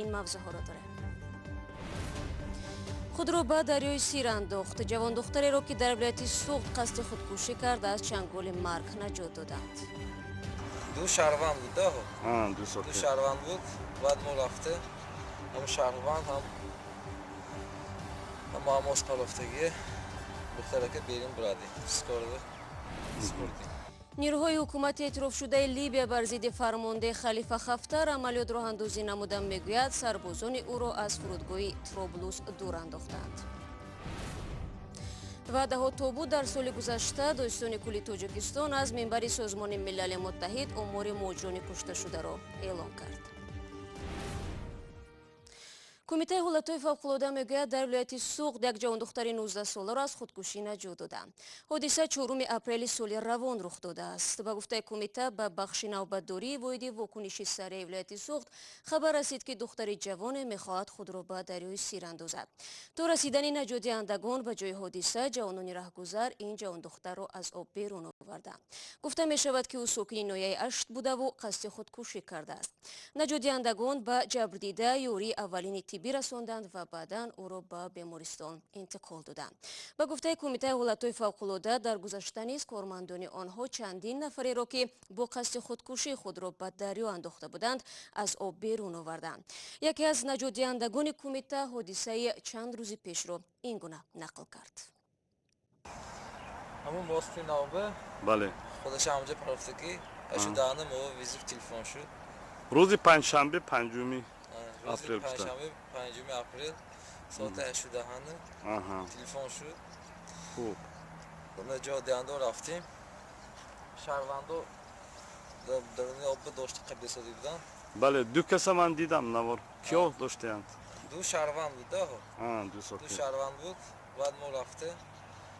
Ин мавзӯъҳоро дорем. Худро ба дарёи Сир андохт. Ҷавондухтареро, ки дар вилояти Суғд қасди худкушӣ кард, аз чанголи марг наҷот доданд. Ду шаҳрванд буд, ду шаҳрванд буд. Баъд мо рафта, ҳам шаҳрванд, ҳам ҳамоз палофтагӣ духтарака берин бурадем, скорый супурдем. Нирӯҳои ҳукумати эътирофшудаи Либия бар зидди фармонде Халифа Хафтар амалиёт роҳандозӣ намуда, мегӯяд, сарбозони ӯро аз фурудгоҳи Троблус дур андохтанд. Ва даҳо тобут дар соли гузашта Додситони кулли Тоҷикистон аз минбари Созмони Милали Муттаҳид омори муҳоҷирони кушташударо эълон кард. Кумитаи ҳолатҳои фавқулода мегӯяд, дар вилояти Суғд як ҷавондухтари 19-соларо аз худкушӣ наҷот доданд. Ҳодиса 4 апрели соли равон рух додааст. Ба гуфтаи кумита, ба бахши навбатдории воҳиди вокуниши сареи вилояти Суғд хабар расид, ки духтари ҷавоне мехоҳад худро ба дарёи Сир андозад. То расидани наҷотдиҳандагон ба ҷои ҳодиса, ҷавонони раҳгузар ин ҷавондухтарро аз об берун оварданд. Гуфта мешавад, ки ӯ сокини ноҳияи Ашт будаву қасди худкушӣ кардааст. Наҷотдиҳандагон ба ҷабрдида ёрии аввалини тиббӣ расонданд ва баъдан ӯро ба бемористон интиқол доданд. Ба гуфтаи Кумитаи ҳолатҳои фавқулода, дар гузашта низ кормандони онҳо чандин нафареро, ки бо қасди худкушӣ худро ба дарё андохта буданд, аз об берун оварданд. Яке аз наҷотдиҳандагони кумита ҳодисаи чанд рӯзи пешро ин гуна нақл кард. Ҳамун мости навба. Бале. Худаш ҳамҷа парафтагӣ ашудаана мо вызов телефон шуд. Рӯзи панҷшанбе, 5-уми апрел. Панҷшанбе, 5-уми апрел, соати 8:10 телефон шуд. Хуб. Наҷотдиҳандо рафтем. Шаҳрвандо даруни обба дошта қабдесодӣ буданд. Бале, ду каса ман дидам навор. Киё доштаянд? Ду шаҳрванд буд, ду шаҳрванд буд. Баъд мо рафта,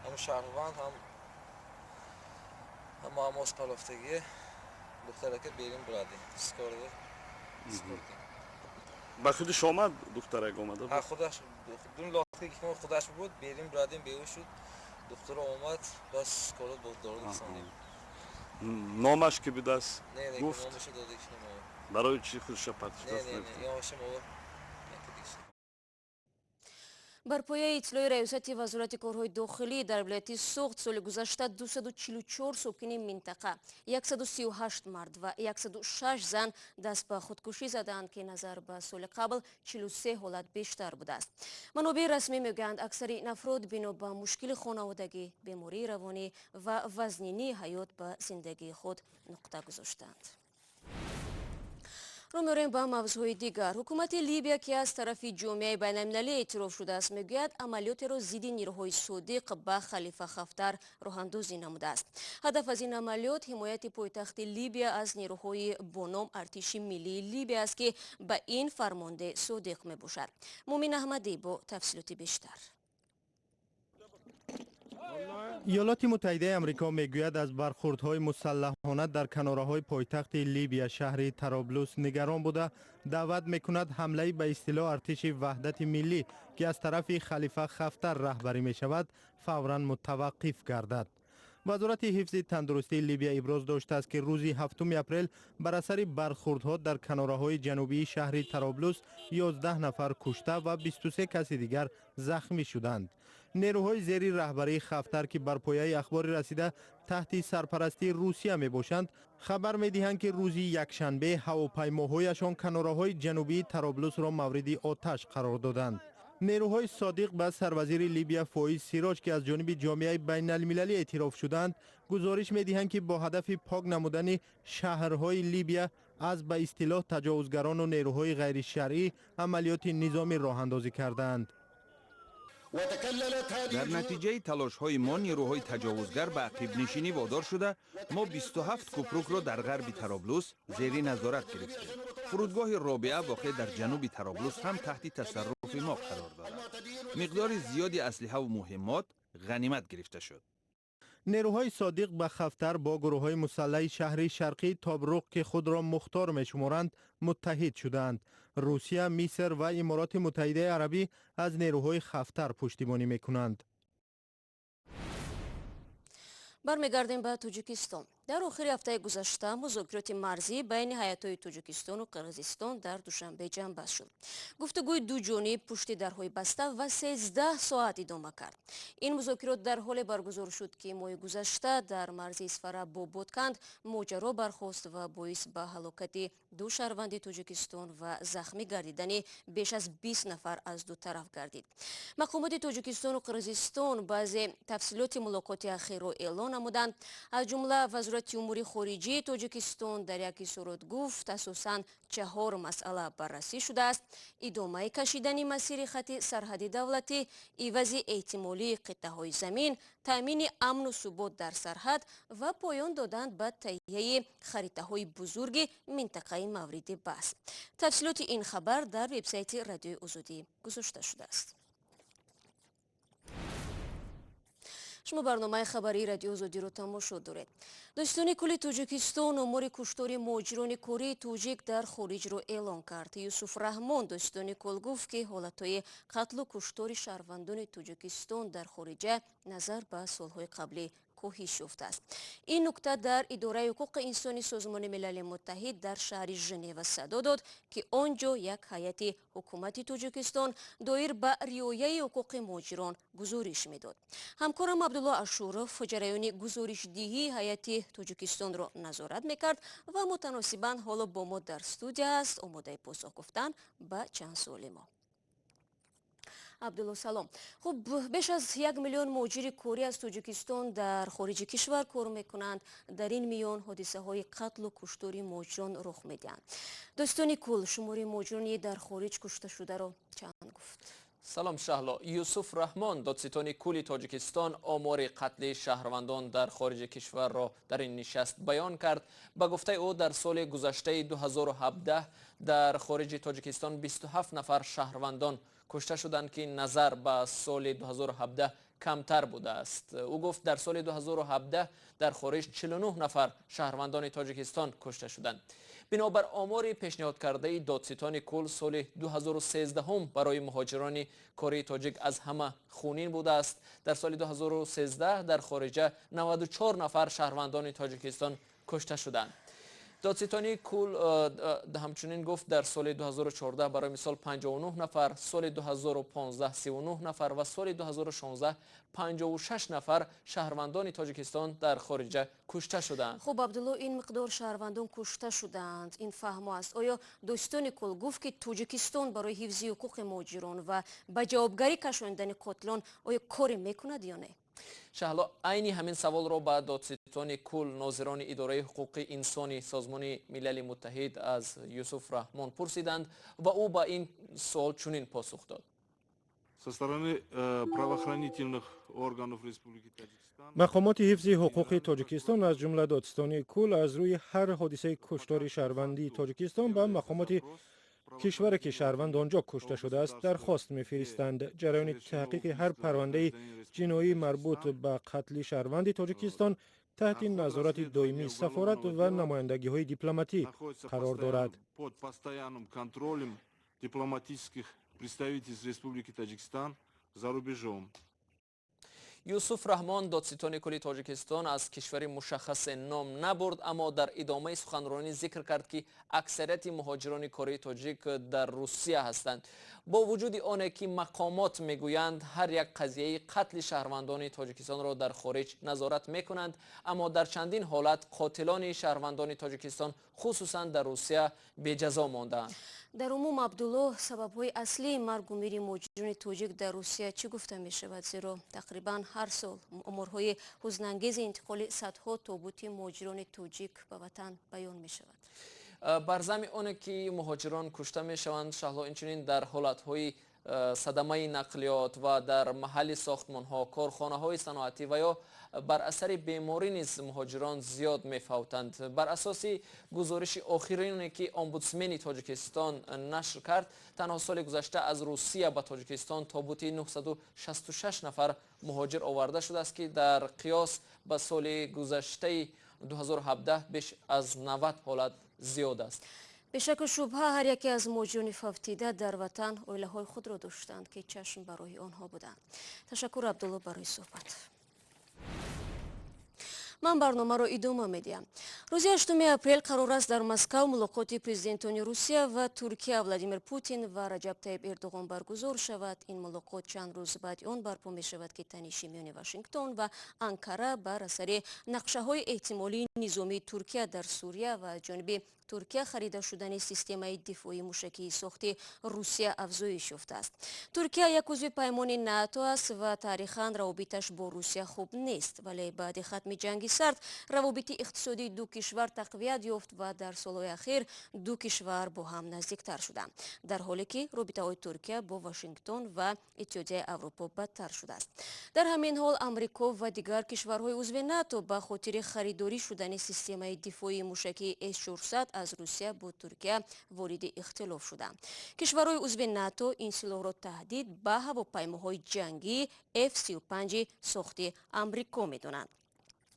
ҳам шаҳрванд, ҳам ҳамоз палофтагӣ духтарака берин бурадем, скорый супурдем. Ба худиш омад духтарак, омада? Худаш дун лодка худаш буд. Берин бурадем, беҳуш шуд. Духтуро омад, бас скорый дору расондем. Номаш ки будааст? Гуфт? Барои чӣ худша партишдааст? Бар пояи иттилои Раёсати Вазорати корҳои дохилӣ, дар вилояти Суғд соли гузашта 244 сокини минтақа, 138 мард ва 106 зан, даст ба худкушӣ задаанд, ки назар ба соли қабл 43 ҳолат бештар будааст. Манобеи расмӣ мегӯянд, аксари ин афрод бино ба мушкили хонаводагӣ, бемории равонӣ ва вазнинии ҳаёт ба зиндагии худ нуқта гузоштанд. Рӯ меорем ба мавзӯъҳои дигар. Ҳукумати Либия, ки аз тарафи ҷомеаи байналмилалӣ эътироф шудааст, мегӯяд, амалиётеро зидди нирӯҳои содиқ ба Халифа Хафтар роҳандозӣ намудааст. Ҳадаф аз ин амалиёт ҳимояти пойтахти Либия аз нирӯҳои бо ном Артиши Миллии Либия аст, ки ба ин фармонде содиқ мебошад. Мумин Аҳмадӣ бо тафсилоти бештар. Иёлоти Муттаҳидаи Амрико мегӯяд, аз бархурдҳои мусаллаҳона дар канораҳои пойтахти Либия, шаҳри Тароблус, нигарон буда, даъват мекунад ҳамлаи ба истилоҳ Артиши Ваҳдати Миллӣ, ки аз тарафи Халифа Хафтар раҳбарӣ мешавад, фавран мутаваққиф гардад. Вазорати ҳифзи тандурустии Либия иброз доштааст, ки рӯзи 7 апрел бар асари бархурдҳо дар канораҳои ҷанубии шаҳри Тароблус 11 нафар кушта ва 23 каси дигар захмӣ шуданд. Нерӯҳои зери раҳбарии Хафтар, ки бар пояи ахбори расида таҳти сарпарастии Русия мебошанд, хабар медиҳанд, ки рӯзи якшанбе ҳавопаймоҳояшон канораҳои ҷанубии Тароблусро мавриди оташ қарор доданд. Нерӯҳои содиқ ба сарвазири Либия Фоиз Сироҷ, ки аз ҷониби ҷомеаи байналмилалӣ эътироф шудаанд, гузориш медиҳанд, ки бо ҳадафи пок намудани шаҳрҳои Либия аз ба истилоҳ таҷовузгарону нерӯҳои ғайришаръӣ амалиёти низомӣ роҳандозӣ кардаанд. Дар натиҷаи талошҳои мо нерӯҳои таҷовузгар ба ақибнишинӣ водор шуда, мо 27 купрукро дар ғарби Тароблус зери назорат гирифтем. Фурудгоҳи Робиа, воқеъ дар ҷануби Тароблус, ҳам таҳти тасарруфи мо қарор дорад. Миқдори зиёди аслиҳаву муҳиммот ғанимат гирифта шуд. Нерӯҳои содиқ ба Хафтар бо гурӯҳҳои мусаллаҳи шаҳри шарқии Тобруқ, ки худро мухтор мешуморанд, муттаҳид шудаанд. Русия, Миср ва Имороти Муттаҳидаи Арабӣ аз нерӯҳои Хафтар пуштибонӣ мекунанд. Бармегардем ба Тоҷикистон. Дар охири ҳафтаи гузашта музокироти марзӣ байни ҳайатҳои Тоҷикистону Қирғизистон дар Душанбе ҷамъбаст шуд. Гуфтугӯи дуҷониб пушти дарҳои баста ва 13 соат идома кард. Ин музокирот дар ҳоле баргузор шуд, ки моҳи гузашта дар марзи Исфара бо Ботканд моҷаро бархост ва боис ба ҳалокати ду шаҳрванди Тоҷикистон ва захмӣ гардидани беш аз 20 нафар аз ду тараф гардид. Мақомоти Тоҷикистону Қирғизистон баъзе тафсилоти мулоқоти ахирро эълон намуданд. Аз ҷумла Вазорати умури хориҷии Тоҷикистон дар як изҳорот гуфт, асосан чаҳор масъала баррасӣ шудааст: идомаи кашидани масири хати сарҳади давлатӣ, ивази эҳтимолии қитъаҳои замин, таъмини амну субот дар сарҳад ва поён додан ба таҳияи харитаҳои бузурги минтақаи мавриди баҳс. Тафсилоти ин хабар дар вебсайти Радиои Озодӣ гузошта шудааст. Шумо барномаи хабарии Радиои Озодиро тамошо доред. Додситони кулли Тоҷикистон омори куштори муҳоҷирони кории тоҷик дар хориҷро эълон кард. Юсуф Раҳмон, додситони кул, гуфт, ки ҳолатҳои қатлу куштори шаҳрвандони Тоҷикистон дар хориҷа назар ба солҳои қаблӣ коҳиш ёфтааст. Ин нукта дар Идораи ҳуқуқи инсони Созмони Милали Муттаҳид дар шаҳри Женева садо дод, ки он ҷо як ҳайати ҳукумати Тоҷикистон доир ба риояи ҳуқуқи муҳоҷирон гузориш медод. Ҳамкорам Абдулло Ашуров ҷараёни гузоришдиҳии ҳайати Тоҷикистонро назорат мекард ва мутаносибан ҳоло бо мо дар студия аст, омодаи посух гуфтан ба чанд суоли мо. Абдулло, салом. Хуб, беш аз 1 миллион муҳоҷири корӣ аз Тоҷикистон дар хориҷи кишвар кор мекунанд. Дар ин миён ҳодисаҳои қатлу куштори муҳоҷирон рух медиҳанд. Додситони кул шумори муҳоҷирони дар хориҷ кушташударо чанд гуфт? Салом, Шаҳло. Юсуф Раҳмон, додситони кулли Тоҷикистон, омори қатли шаҳрвандон дар хориҷи кишварро дар ин нишаст баён кард. Ба гуфтаи ӯ, дар соли гузаштаи 2017 дар хориҷи Тоҷикистон 27 нафар шаҳрвандон кушта шуданд, ки назар ба соли 2017 камтар будааст. Ӯ гуфт, дар соли 2017 дар хориҷ 49 нафар шаҳрвандони Тоҷикистон кушта шуданд. Бинобар омори пешниҳодкардаи додситони кул, соли 2013 барои муҳоҷирони кории тоҷик аз ҳама хунин будааст. Дар соли 2013 дар хориҷа 94 нафар шаҳрвандони Тоҷикистон кушта шуданд. Додситонии кул ҳамчунин гуфт, дар соли 2014, барои мисол, 59 нафар, соли 2015 39 нафар ва соли 2016 56 нафар шаҳрвандони Тоҷикистон дар хориҷа кушта шудаанд. Хуб, Абдулло, ин миқдор шаҳрвандон кушта шудаанд, ин фаҳмо аст. Оё додситони кул гуфт, ки Тоҷикистон барои ҳифзи ҳуқуқи муҳоҷирон ва ба ҷавобгарӣ кашондани қотилон оё коре мекунад ё не? Шаҳло, айни ҳамин саволро ба додситони кул нозирони Идораи ҳуқуқи инсони Созмони Милали Муттаҳид аз Юсуф Раҳмон пурсиданд ва ӯ ба ин суол чунин посух дод. Со стороны правоохранительных органов Республики Таджикистан Мақомоти ҳифзи ҳуқуқи Тоҷикистон, аз ҷумла додситонии кул, аз рӯи ҳар ҳодисаи куштори шаҳрвандии Тоҷикистон ба мақомоти кишваре, ки шаҳрванд он ҷо кушта шудааст, дархост мефиристанд. Ҷараёни таҳқиқи ҳар парвандаи ҷиноӣ марбут ба қатли шаҳрванди Тоҷикистон таҳти назорати доимии сафорат ва намояндагиҳои дипломатӣ қарор дорад. Под постоянным контролем дипломатических представительств Республики Таджикистан за рубежом. Юсуф Раҳмон, додситони кулли Тоҷикистон, аз кишвари мушаххасе ном набурд, аммо дар идомаи суханронӣ зикр кард, ки аксарияти муҳоҷирони кории тоҷик дар Русия ҳастанд. Бо вуҷуди оне ки мақомот мегӯянд, ҳар як қазияи қатли шаҳрвандони Тоҷикистонро дар хориҷ назорат мекунанд, аммо дар чандин ҳолат қотилони шаҳрвандони Тоҷикистон, хусусан дар Русия, беҷазо мондаанд. Дар умум, Абдулло, сабабҳои аслии маргу мири муҳоҷирони тоҷик дар Русия чӣ гуфта мешавад? Зеро тақрибан ҳар сол оморҳои ҳузнангези интиқоли садҳо тобути муҳоҷирони тоҷик ба ватан баён мешавад. Бар зами оне ки муҳоҷирон кушта мешаванд, Шаҳло, инчунин дар ҳолатҳои садамаи нақлиёт ва дар маҳалли сохтмонҳо, корхонаҳои саноатӣ ва ё бар асари беморӣ низ муҳоҷирон зиёд мефавтанд. Бар асоси гузориши охирине, ки омбудсмени Тоҷикистон нашр кард, танҳо соли гузашта аз Русия ба Тоҷикистон тобути 966 нафар муҳоҷир оварда шудааст, ки дар қиёс ба соли гузаштаи 2017 беш аз 90 ҳолат зиёд аст. Бешаку шубҳа, ҳар яке аз муҳоҷирони фавтида дар ватан оилаҳои худро доштанд, ки чашм ба роҳи онҳо буданд. Ташаккур, Абдулло, барои суҳбат. Ман барномаро идома медиҳам. Рӯзи 8 апрел қарор аст дар Москав мулоқоти президентони Русия ва Туркия Владимир Путин ва Раҷаб Тайиб Эрдоғон баргузор шавад. Ин мулоқот чанд рӯз баъди он барпо мешавад, ки таниши миёни Вашингтон ва Анкара бар асари нақшаҳои эҳтимолии низомии Туркия дар Сурия ва аз ҷониби Туркия харида шудани системаи дифоии мушакии сохти Русия афзоиш ёфтааст. Туркия як узви паймони НАТО аст ва таърихан равобиташ бо Русия хуб нест, вале баъди хатми ҷанги сард равобити иқтисодии ду кишвар тақвият ёфт ва дар солҳои ахир ду кишвар бо ҳам наздиктар шуданд, дар ҳоле ки робитаҳои Туркия бо Вашингтон ва Иттиҳодияи Аврупо бадтар шудааст. Дар ҳамин ҳол Амрико ва дигар кишварҳои узви НАТО ба хотири харидорӣ шудани системаи дифоии мушакии С-400 аз Русия бо Туркия вориди ихтилоф шуданд. Кишварҳои узви НАТО ин силоҳро таҳдид ба ҳавопаймоҳои ҷангии F-35 сохти Амрико медонанд.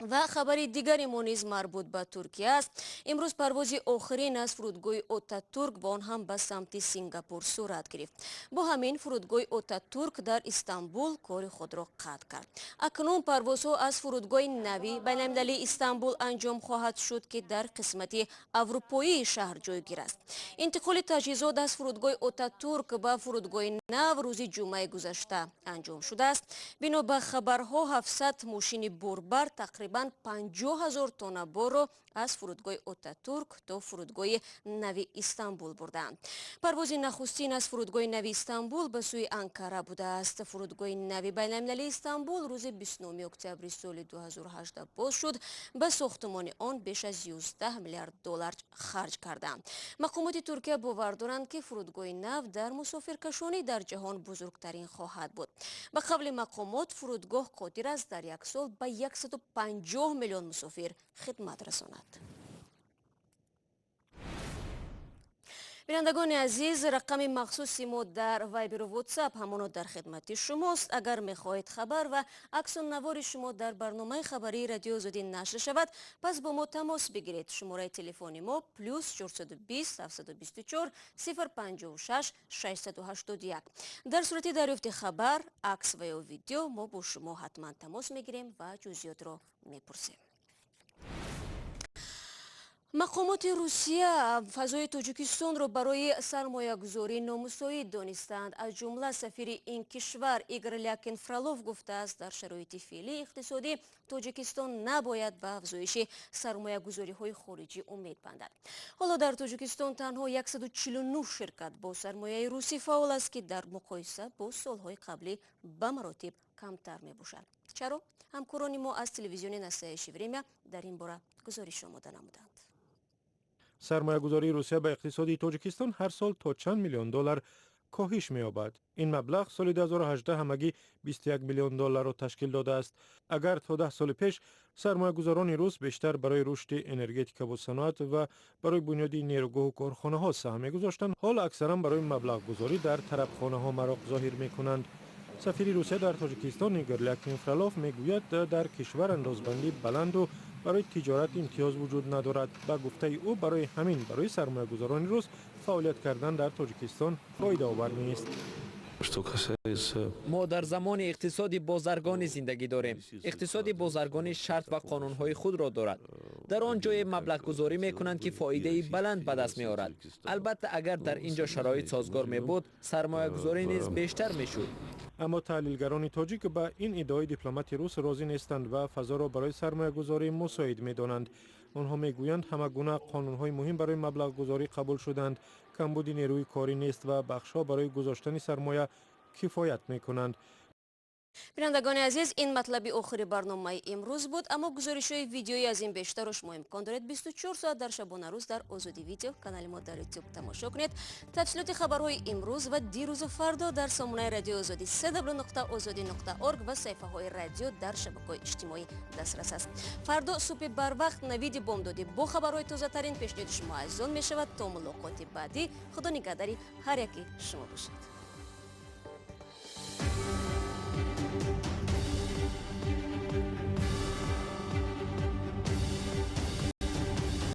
Ва хабари дигари мо низ марбут ба Туркия аст. Имрӯз парвози охирин аз фурудгоҳи Отатурк ва он ҳам ба самти Сингапур сурат гирифт. Бо ҳамин фурудгоҳи Отатурк дар Истанбул кори худро қатъ кард. Акнун парвозҳо аз фурудгоҳи нави байналмилалии Истанбул анҷом хоҳад шуд, ки дар қисмати аврупоии шаҳр ҷойгир аст. Интиқоли таҷҳизот аз фурудгоҳи Отатурк ба фурудгоҳи нав рӯзи ҷумъаи гузашта анҷом шудааст. Бино ба хабарҳо 700 мошини борбар тақрибан 50 000 тонна борро аз фурудгоҳи Отатурк то фурудгоҳи нави Истанбул бурдаанд. Парвози нахустин аз фурудгоҳи нави Истанбул ба сӯи Анкара будааст. Фурудгоҳи нави байналмилалии Истанбул рӯзи 29 октябри соли 2018 боз шуд. Ба сохтумони он беш аз 11 миллиард доллар харҷ карданд. Мақомоти Туркия бовар доранд, ки фурудгоҳи нав дар мусофиркашонӣ дар ҷаҳон бузургтарин хоҳад буд. Ба қавли мақомот, фурудгоҳ қодир аст дар як сол ба 150 миллион мусофир хидмат расонад. Бинандагони азиз, рақами махсуси мо дар Вайберу WhatsApp ҳамоно дар хидмати шумост. Агар мехоҳед хабар ва аксу навори шумо дар барномаи хабарии Радиои Озодӣ нашр шавад, пас бо мо тамос бигиред. Шумораи телефони мо плюс 420 724 056 681. Дар сурати дарёфти хабар, акс ва ё видео мо бо шумо ҳатман тамос мегирем ва ҷузъиётро мепурсем. Мақомоти Русия фазои Тоҷикистонро барои сармоягузорӣ номусоид донистанд. Аз ҷумла сафири ин кишвар Игор Лякин Фролов гуфтааст, дар шароити феълии иқтисодӣ Тоҷикистон набояд ба афзоиши сармоягузориҳои хориҷӣ умед бандад. Ҳоло дар Тоҷикистон танҳо 149 ширкат бо сармояи русӣ фаъол аст, ки дар муқоиса бо солҳои қаблӣ ба маротиб камтар мебошад. Чаро? Ҳамкорони мо аз телевизиони Настоящее время дар ин бора гузориш омода намуданд. Сармоягузории Русия ба иқтисоди Тоҷикистон ҳар сол то чанд миллион доллар коҳиш меёбад. Ин маблағ соли 2018 ҳамагӣ 21 миллион долларро ташкил додааст. Агар то 10 соли пеш сармоягузорони рус бештар барои рушди энергетикаву саноат ва барои бунёди нерӯгоҳу корхонаҳо саҳм мегузоштанд, ҳол аксаран барои маблағгузорӣ дар тарабхонаҳо мароқ зоҳир мекунанд. Сафири Русия дар Тоҷикистон Игор Лякин Фролов мегӯяд, дар кишвар андозбандӣ баланду барои тиҷорат имтиёз вуҷуд надорад. Ба гуфтаи ӯ, барои ҳамин барои сармоягузорони рус фаъолият кардан дар Тоҷикистон фоидаовар нест. Мо дар замони иқтисоди бозаргонӣ зиндагӣ дорем. Иқтисоди бозаргонӣ шарт ва қонунҳои худро дорад. Дар он ҷое маблағгузорӣ мекунанд, ки фоидаи баланд ба даст меорад. Албатта, агар дар ин ҷо шароит созгор мебуд, сармоягузорӣ низ бештар мешуд. Аммо таҳлилгарони тоҷик ба ин иддаои дипломати рус розӣ нестанд ва фазоро барои сармоягузорӣ мусоид медонанд. Онҳо мегӯянд, ҳама гуна қонунҳои муҳим барои маблағгузорӣ қабул шуданд, камбуди нерӯи корӣ нест ва бахшҳо барои гузоштани сармоя кифоят мекунанд. Бинандагони азиз, ин матлаби охири барномаи имрӯз буд, аммо гузоришҳои видеоӣ аз ин бештарро шумо имкон доред 24 соат дар шабонарӯз дар Озодӣ видео канали мо дар YouTube тамошо кунед. Тафсилоти хабарҳои имрӯз ва дирӯзу фардо дар сомонаи Радиои Озодӣ www.ozodi.org ва саҳифаҳои радио дар шабакаҳои иҷтимоӣ дастрас аст. Фардо субҳи барвақт навиди бомдодӣ бо хабарҳои тозатарин пешниҳоди шумо азизон мешавад. То мулоқоти баъдӣ, Худо нигаҳдори ҳар яки шумо бошад.